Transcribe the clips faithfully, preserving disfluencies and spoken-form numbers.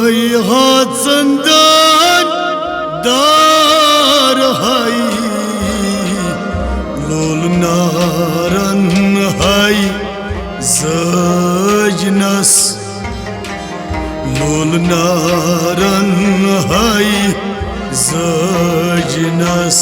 ہاے ہا ژندن دار ہاے، لول نارن ہاے زٲجنس، لول نارن ہاے زٲجنس۔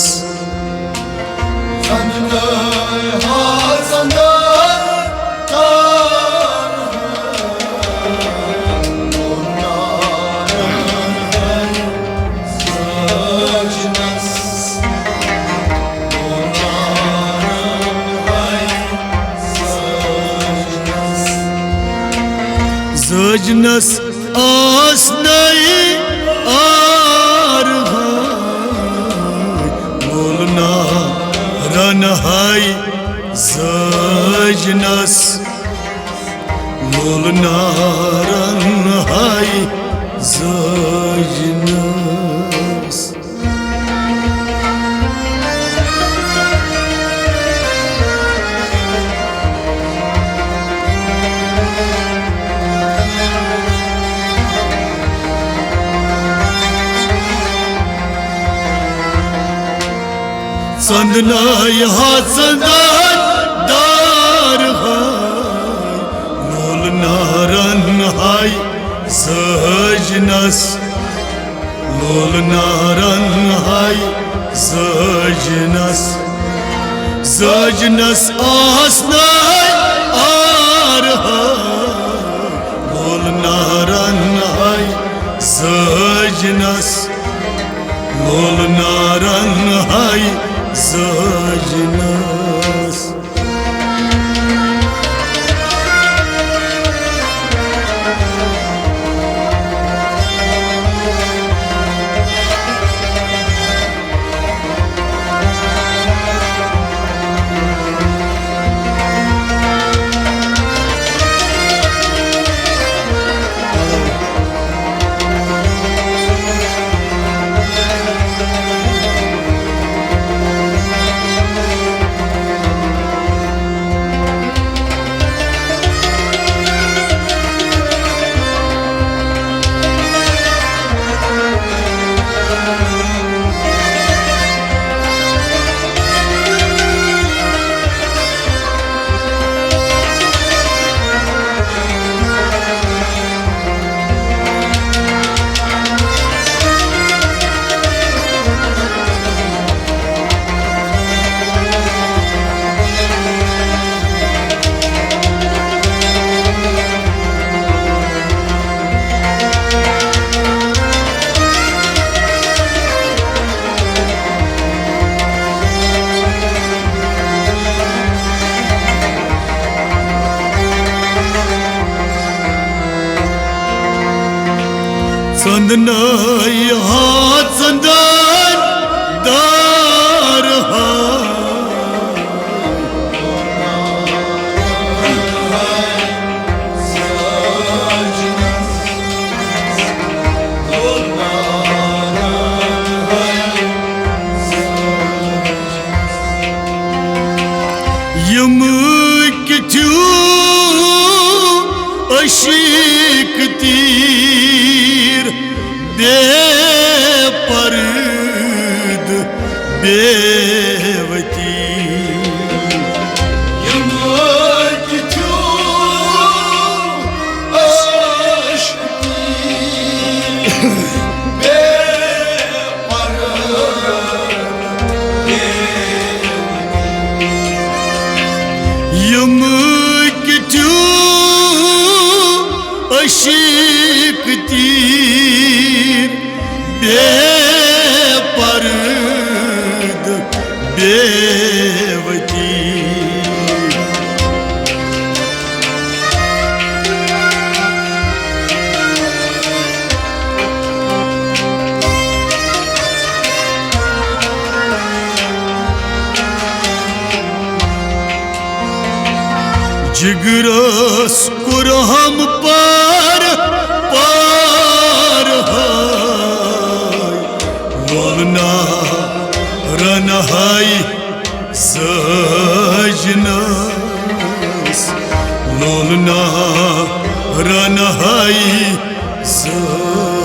زٲجنس آس نَے آر ہاے، لول نارن ہاے زٲجنس، لول نارن ہاے زٲجنس۔ ژندناے ہا ژندن دار ہاے، لول نارن ہاے زٲجنس، لول نارن ہاے زٲجنس۔ زٲجنس آس نَے آر ہاے، لول نارن ہاے زٲجنس، لول نارن ہاے زٲجنس۔ ژندناے ہا ژندن دار ہا۔ یِم کِتھیو عشیٖق تیٖر، بے پرد بے وتی۔ یِم کِتھیو عشیٖق تیٖر، بے یِم کِتھیو عشیٖق تیٖر، بے پرد بے وتی۔ جگرس کوٚرہم پار پار ہاے، لول نارن ہاے زٲجنس، لول نارن ہاے زٲجنس۔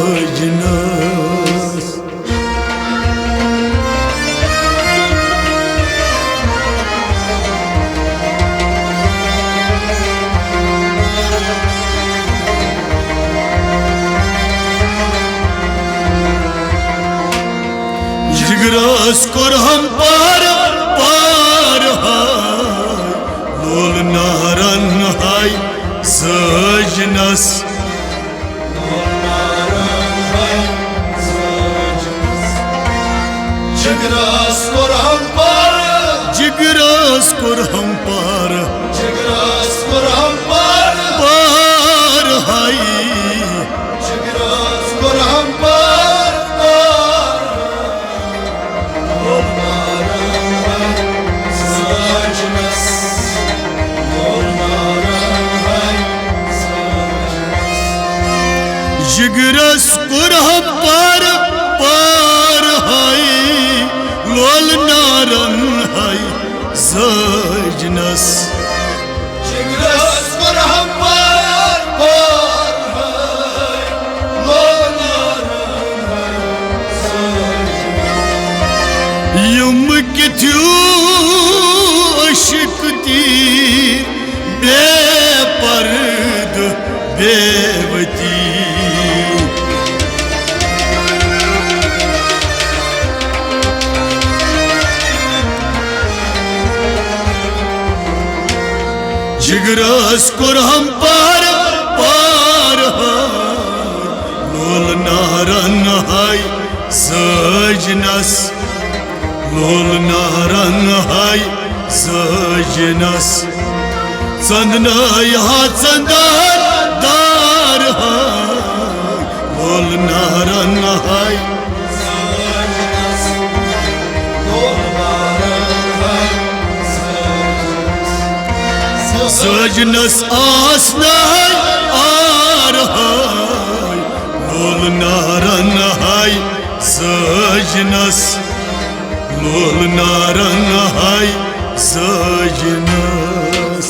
جگرس کوٚرہم پار، پار ہاے، لول نارن ہاے سجنس۔ جگرس کوٚرہم پار، جگرس کوٚرہم پار، جگرس کوٚرہم پار، پار ہاے۔ جگرس کوٚرہم پار، پار۔ جگرس کوٚرہم پار، پار ہاے، لول نارن ہاے سجنس۔ جگرس کوٚرہم پار، پار ہاے، لول نارن ہاے۔ یم کتھیو عشق تیر بے پرد بے وتی۔ جگرس کوٚرہم پار، پار ہاے، لول نارن ہاے سجنس، لول نارن ہاے سجنس۔ ژندنٲے ہا ژندن دار ہاے، لول نارن ہاے۔ سجنس آس ناے آر ہاے، لول نارن ہاے سجنس، لول نارن ہاے سجنس۔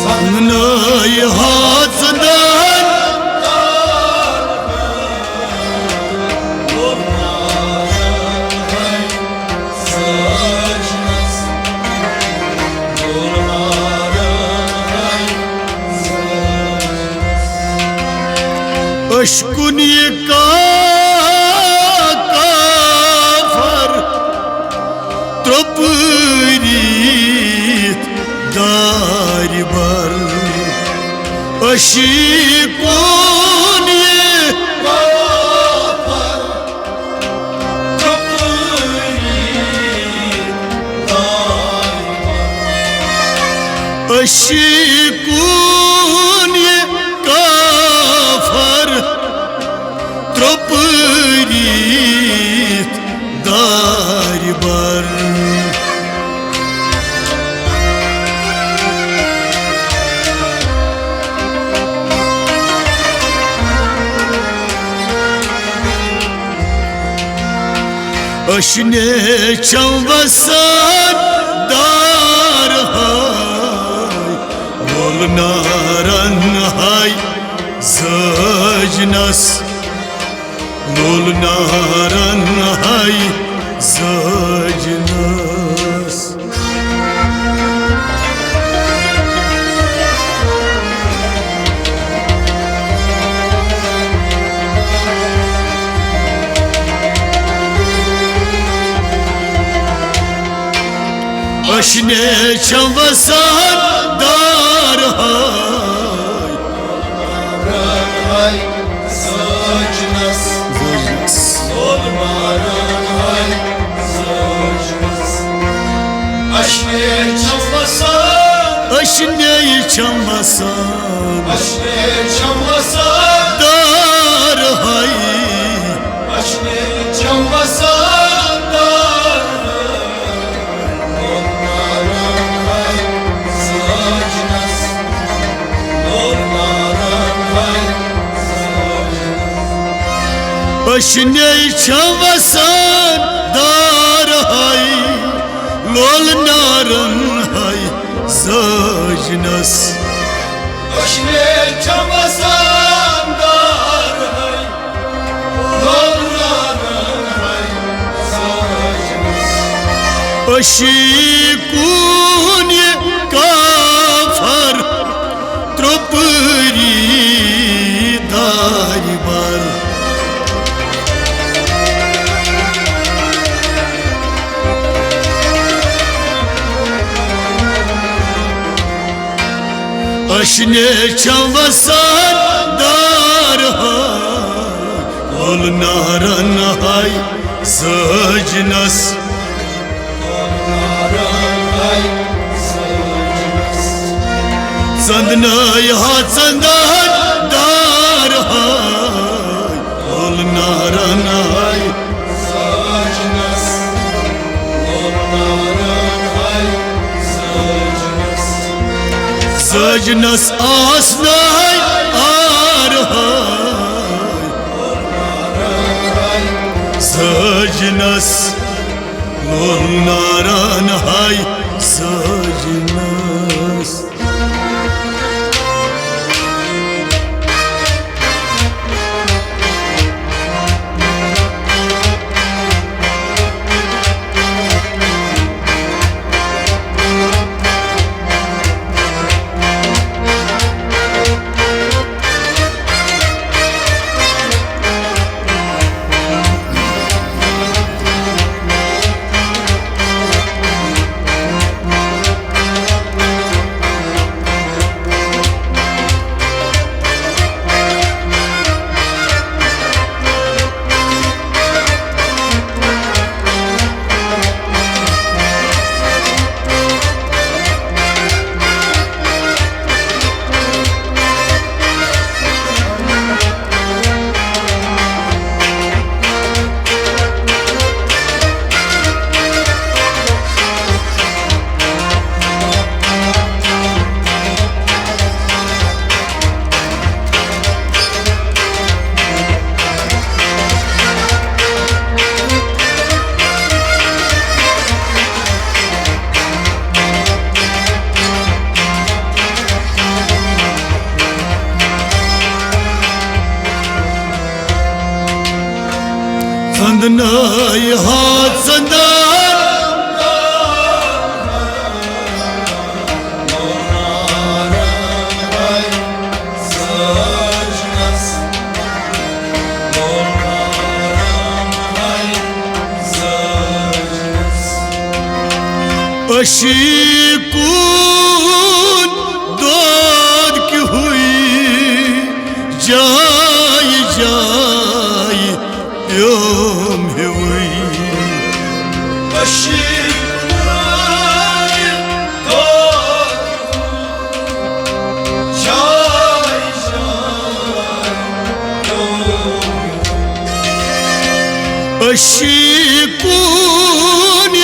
ژندنٲے ہا ژندن۔ اشکن یہ کا-، کافر ترٛوپٲرِتھ دارِ بر۔ اشکن یہ اشکن یہ کافر ترٛوپٲرِتھ دارِ بر۔ اشنے چھم وسان دار ہاے، لول نارن ہاے زٲجنس، لول نارن ہاے زٲجنس۔ وشنے چھم وسان دار ہاے۔ ہاے سجنس۔ سجنس۔ لول ماران ہاے سجنس۔ وشنے چھم وسان۔ وشنے چھم وسان۔ وشنے چھم وسان۔ دار ہاے۔ وشنے چھم وسان دار۔ وشنے چھم وسان دار ہاے، لول نارن ہاے سجنس۔ وشنے چھم وسان دار ہاے، لول نارن ہاے سجنس۔ اشی کون کافر ترپری داری بار۔ اشنے چھم وسان دار ہاے، لول نارن ہاے سجنس۔ ژندنائی ہا ژندن دار ہاے، لول نارن ہاے۔ سجنس آس ناے آر ہاے۔ سجنس لول نارن ہاے سجنس۔ ژندنائی ہا ژندن۔ اشی کون دود کی ہوئی جائی جائی پیوم ہوئی۔ اشی کون دود اشی کون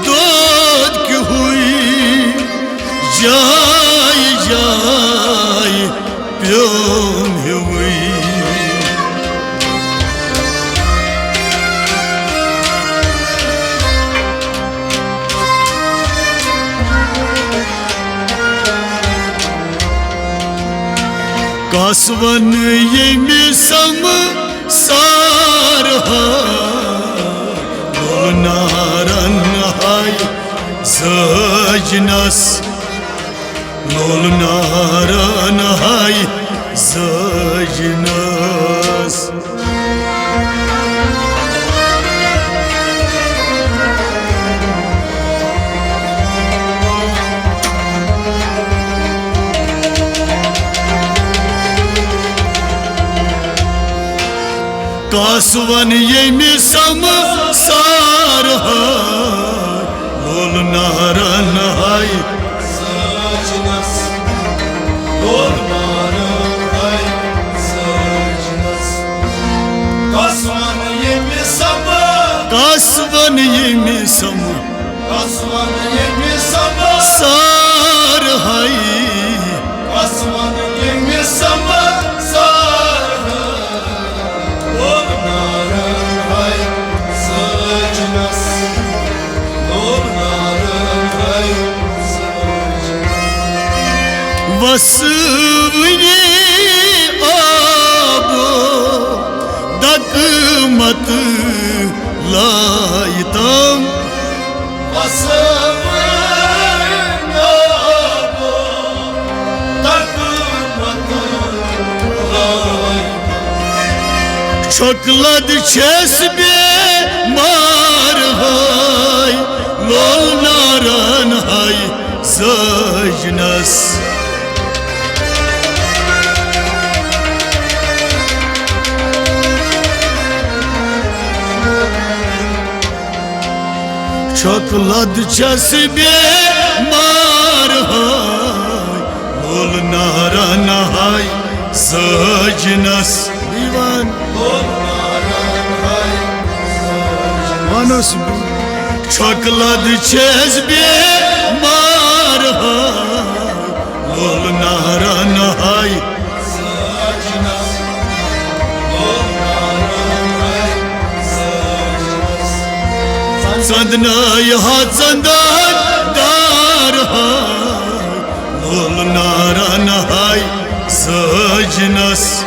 دود کی ہوئی جائی جائی پیوم ہوئی۔ کس ون ییٚمہِ سمہٕ سار ہا، لول نارن ہاے سجنس، لول نارن ہاے سجنس۔ کس ون ییٚمہِ سمسار ہاے، لول نارن ہاے۔ سجنس لول نارن ہاے، سجنس۔ کس ون ییٚمہِ سمسار۔ کس ون ییٚمہِ سمسار۔ کس ون ییٚمہِ سمسار۔ سار ہاے۔ کس ون ییٚمہِ سمسار۔ لول نارن ہاے سجنس، لول نارن ہاے سجنس۔ وسوٕنی آبو دکہٕ مت لایتم۔ وسوٕنی آبو دکہٕ مت لایتم۔ چھۄکہٕ لد چھس بیمار ہاے، لول نارن ہاے سجنس۔ چھۄکہٕ لد چھس بیمار ہاے، لول نارن ہاے سجنس۔ دیوان۔ وانس۔ چھۄکہٕ لد چھس بیمار ہاے، لول نارن ہاے۔ ژندنٲے ہا ژندن دار ہاے، لول نارن ہاے سجنس،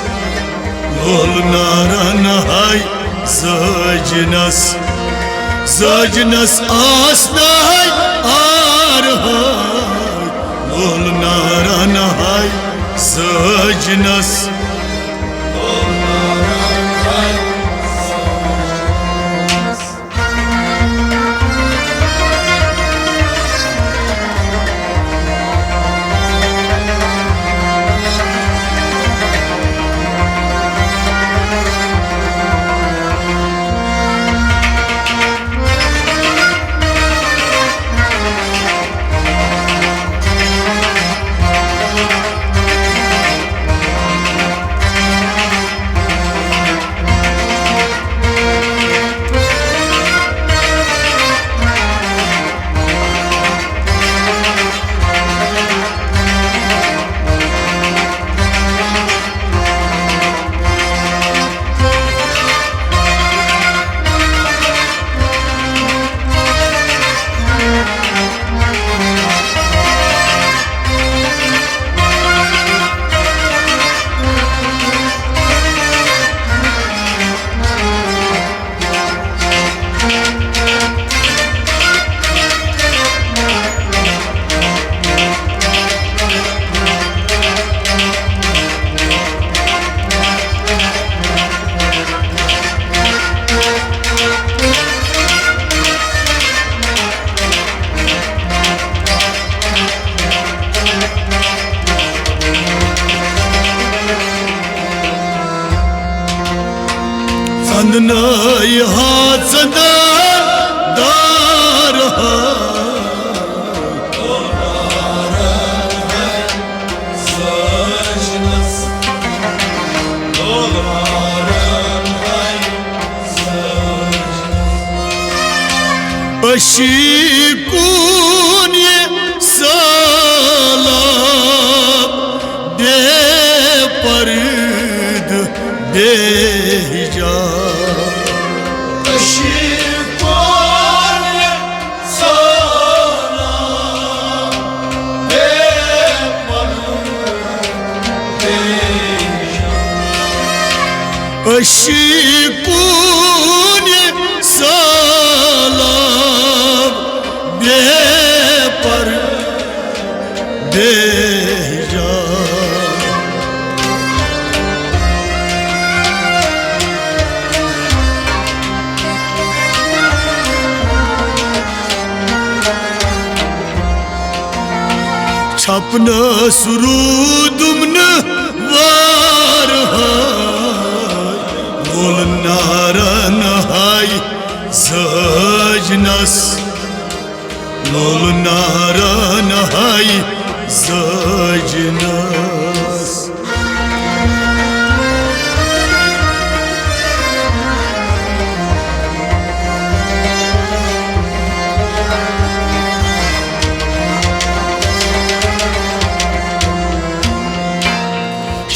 لول نارن ہاے سجنس۔ سجنس آس ناے آر ہاے، لول نارن ہاے سجنس۔ ژندنٲے ہا ژندن دار ہا۔ أشی کون یہ سالاب بے پرد بے حجاب۔ أشی کون یہ سالاب بے پرد بے حجاب۔ أشی کون سالاب بے پر بے حجاب۔ چھپنس روٗدُم نہٕ وارٕ ہاے، لول نارن ہاے زٲجنس، لول نارن ہاے زٲجنس۔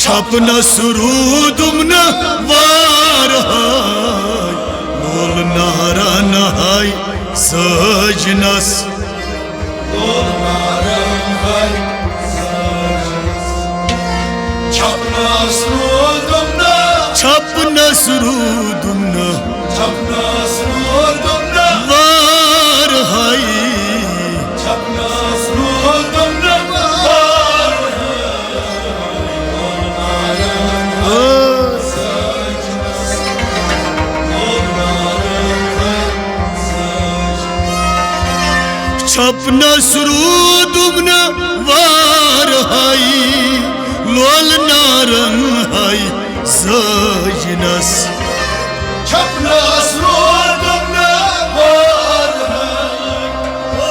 چھپنس روٗدُم نہٕ وارہاے، لول نارن ہاے زٲجنس۔ چھپنس روٗدُم نہٕ، چھپنس روٗدُم نہٕ، چھپنس روٗدُم نہٕ وارہاے، چھپنس روٗدُم نہٕ وارہاے۔ چھپنس روٗدُم نہٕ وارہاے، لول نارن ہاے زٲجنس۔ چھپنس روٗدُم نہٕ وارہاے،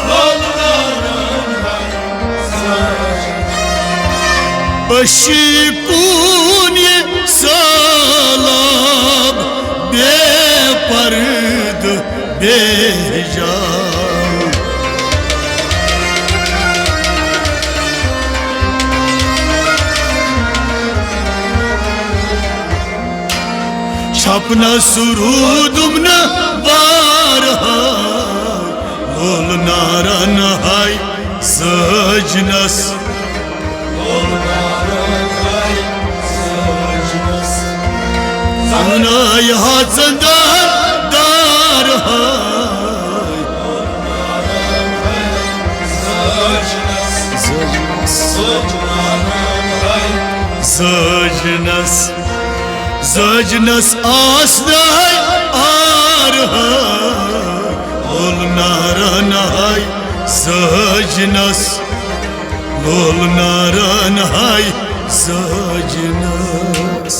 لول نارن ہاے زٲجنس۔ أشی کون یہ سالاب بے پرد بے حجاب۔ چھپنس روٗدُم نہٕ وارہاے، لول نارن ہاے زٲجنس۔ زنای ہا ژندار دار ہاے۔ زٲجنس، زٲجنس آس نہٕ ہاے آر ہاے، لول نارن ہاے زٲجنس۔ لول نارن ہاے زٲجنس۔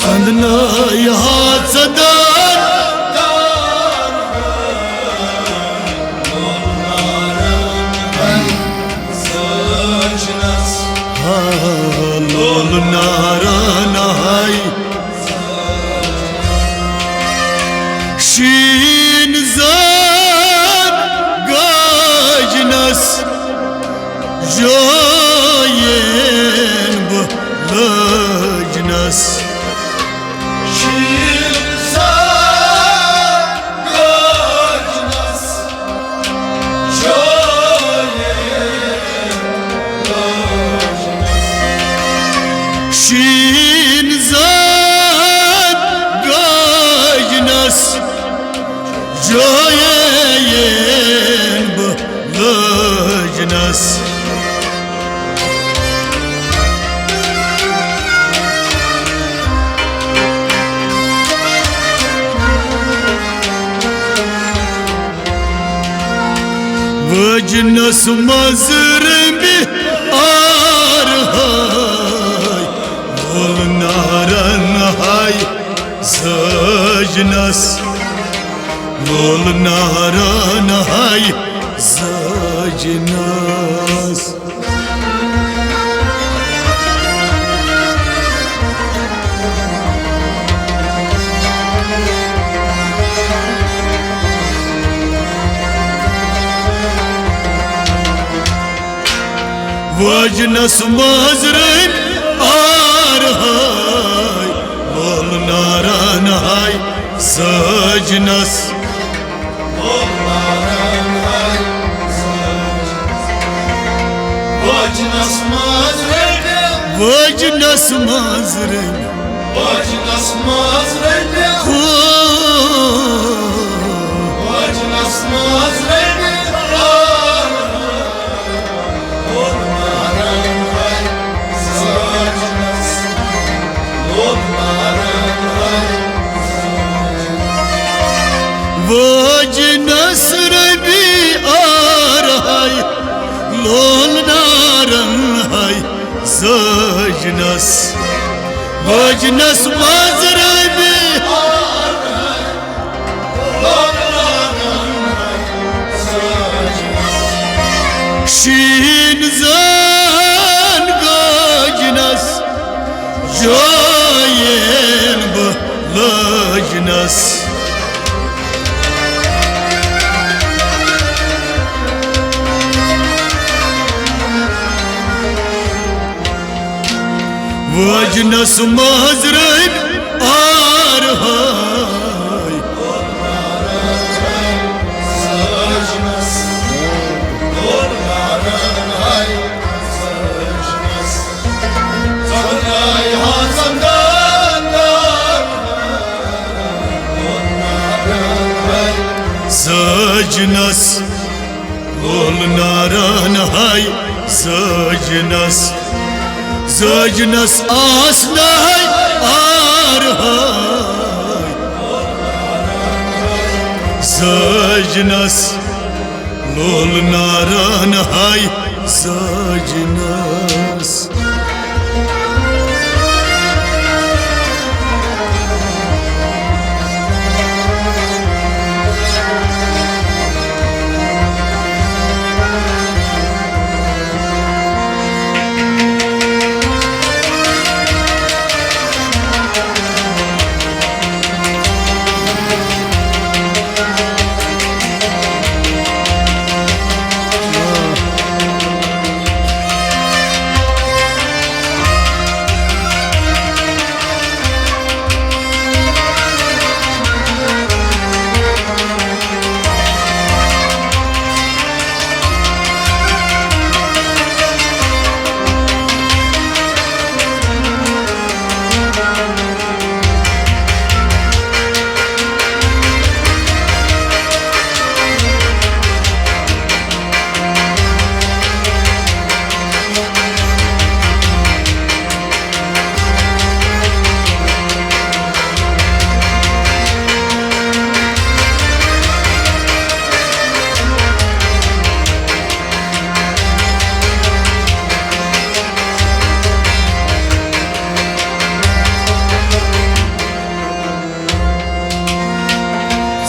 ژندنٲے ہا ژٕ دار۔ ہا لول نارن ہاے۔ شیٖن زاد گاجنس۔ جوین بہٕ لٲجنس۔ شیٖن زاد گاجنس۔ جوین لٲجنس۔ شیٖن زاد گاجنس۔ جوین بہٕ لٲجنس۔ وٲجنس منٛز رمبہِ آر ہاے، لول نارن ہاے زٲجنس۔ لول نارن ہاے زٲجنس۔ واجنس منٛز رٔنۍ آر ہاے، لول نارن ہاے زٲجنس۔ واجنس منٛز رٔنۍ۔ واجنس منٛز رٔنۍ۔ واجنس منٛز رٔنۍ۔ ہو۔ واجنس منٛز رٔنۍ۔ واجنس ربی آر ہاے، لول نارن ہاے زٲجنس۔ واجنس منٛز ربی شیٖن زن گٲجنس، جایَن بہٕ لٲجنس۔ واجنس منٛز رٔنۍ آر ہاے۔ زٲجنس۔ لول نارن ہاے زٲجنس، زٲجنس آس نہاے آر ہاے۔ زٲجنس لول نارن ہاے زٲجنس۔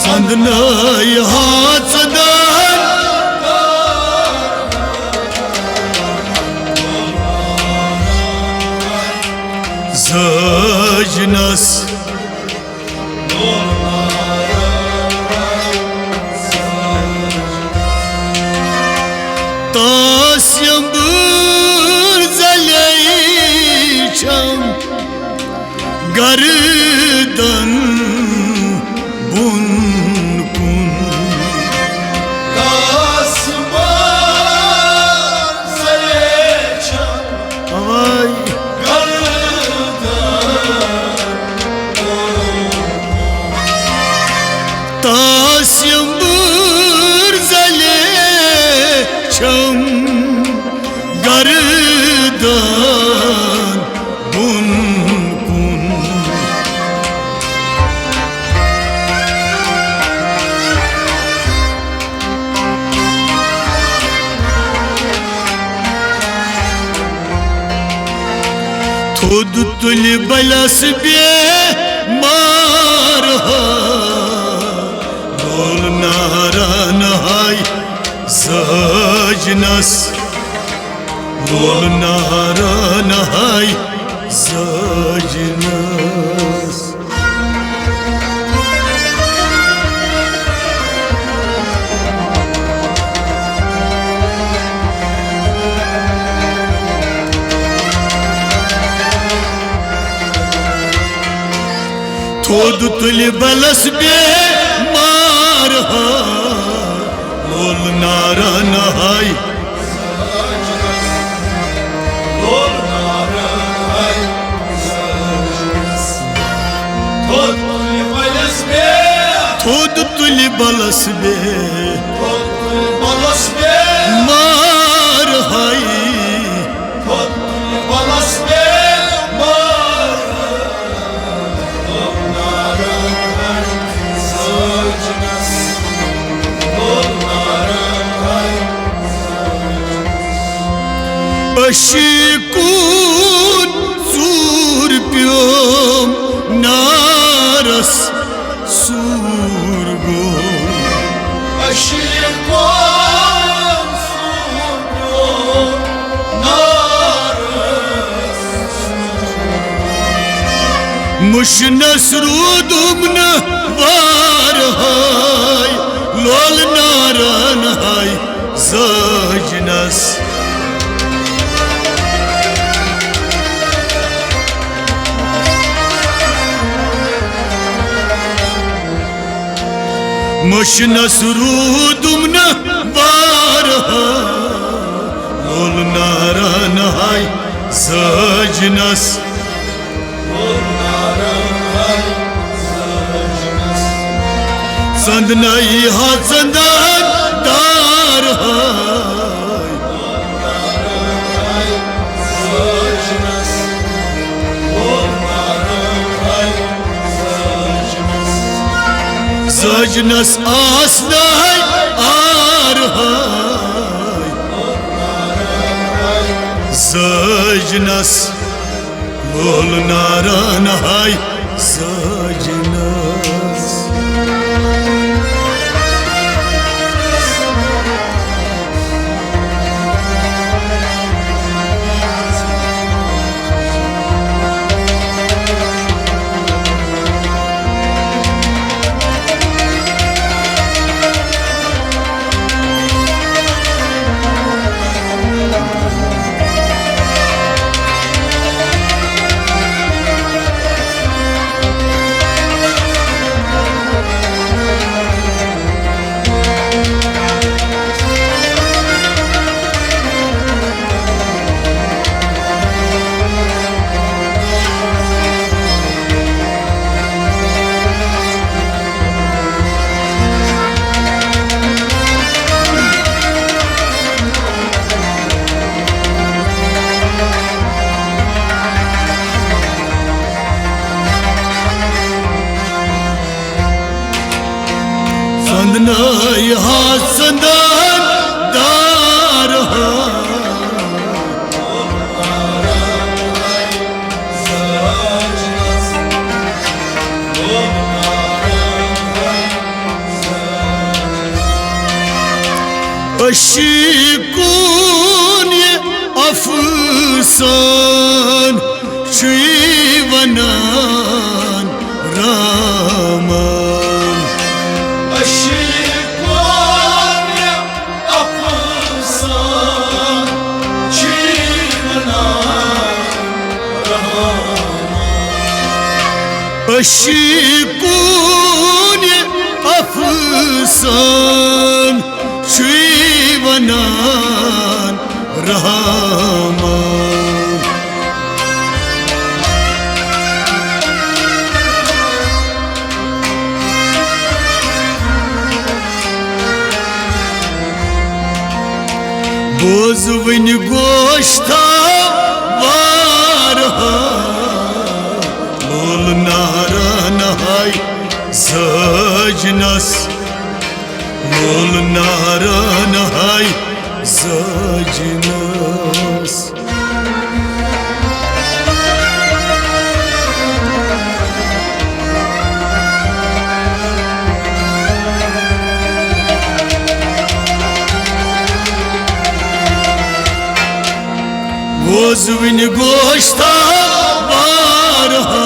ژندنٲے ہاژدان زٲجنس۔ تاس یمبٕر زلے چھم گردن بۄن کُن۔ تاس یمبٕر زلے چھم اواے۔ تاس یمبٕر زلے چھم گردن بۄن کُن۔ تھوٚد تُلہِ بلس بے مار ہا۔ نس لول نارن ہاے زٲجنس۔ تھوٚد تُلہِ بلس بے مار ہا، لول نارن ہاے۔ تھوٚد تُلہِ بلس بے مار ہاے۔ عشیٖقُن ژوٗر پیوم نارس سوٗر گوٚو۔ عشیٖقُن ژوٗر پیوم نارس۔ مُشنس روٗدُم نہٕ وارہاے، لول نارن ہاے زٲجنس۔ مُشنس روٗدُم نہٕ وارہاے، لول نارن ہاے زٲجنس۔ ژندنے ہا ژندن دار ہاے۔ زٲجنس آس نہے آر ہاے۔ زٲجنس لول نارن ہاے زٲجنس۔ ژندنے ہا ژندن دار ہا۔ عشیٖقُن یہِ افسان چھُے ونان رامان۔ عشیٖقُن یہِ افسان چھُے ونان رامان۔ عشیٖقُن یہِ افسان چھُے ونان رحمان۔ بوز وٕنہِ گوشتہ وارہا، لول نارن ہاے زٲجنس۔ لول نارن ہاے زٲجنس۔ بوز وٕنہِ گوشتا بارہا۔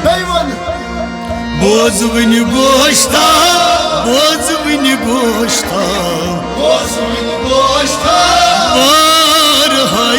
بیٚیہِ وَن۔ بوز وٕنہِ گوشتا، بوز وٕنہِ گوشتا۔ بوز وٕنہِ گوشتا۔ بارہا